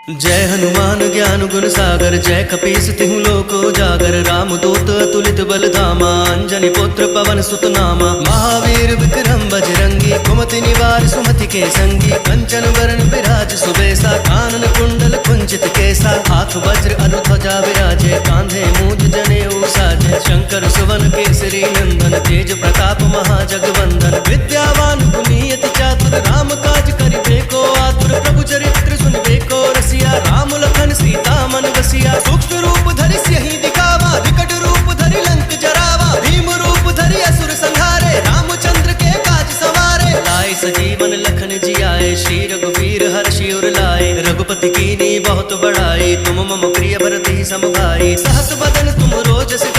जय हनुमान ज्ञान गुण सागर, जय कपीस तिहु लोक उजागर। राम दूत अतुलित बल धामा, अंजनी पुत्र पवन सुत नामा। महावीर विक्रम बजरंगी, कुमति निवार सुमति के संगी। कंचन वरन विराज सुबेसा, कानन कुंडल कुंचित केसा। हाथ वज्र अरु ध्वजा विराजे, कांधे मूज जनेऊ साजे। शंकर सुवन केसरी नंदन, तेज प्रताप महाजगवंदन। विद्यावान गुणीयति चातुर, राम काज करिबे को आतुर। प्रभु चरित्र सुनबे को रसिया, राम लखन सीता मन बसिया। सूक्ष्म रूप धरि सियहि दिखावा, विकट रूप धरि लंक जरावा। भीम रूप धरि असुर संहारे, रामचंद्र के काज सवारे। लाए सजीवन लखन जियाए, श्री रघुवीर हर्षि उर लाए। रघुपति कीन्ही बहुत बड़ाई, तुम मम प्रिय भरत सम भाई। सहस बदन तुम रोजस गावे,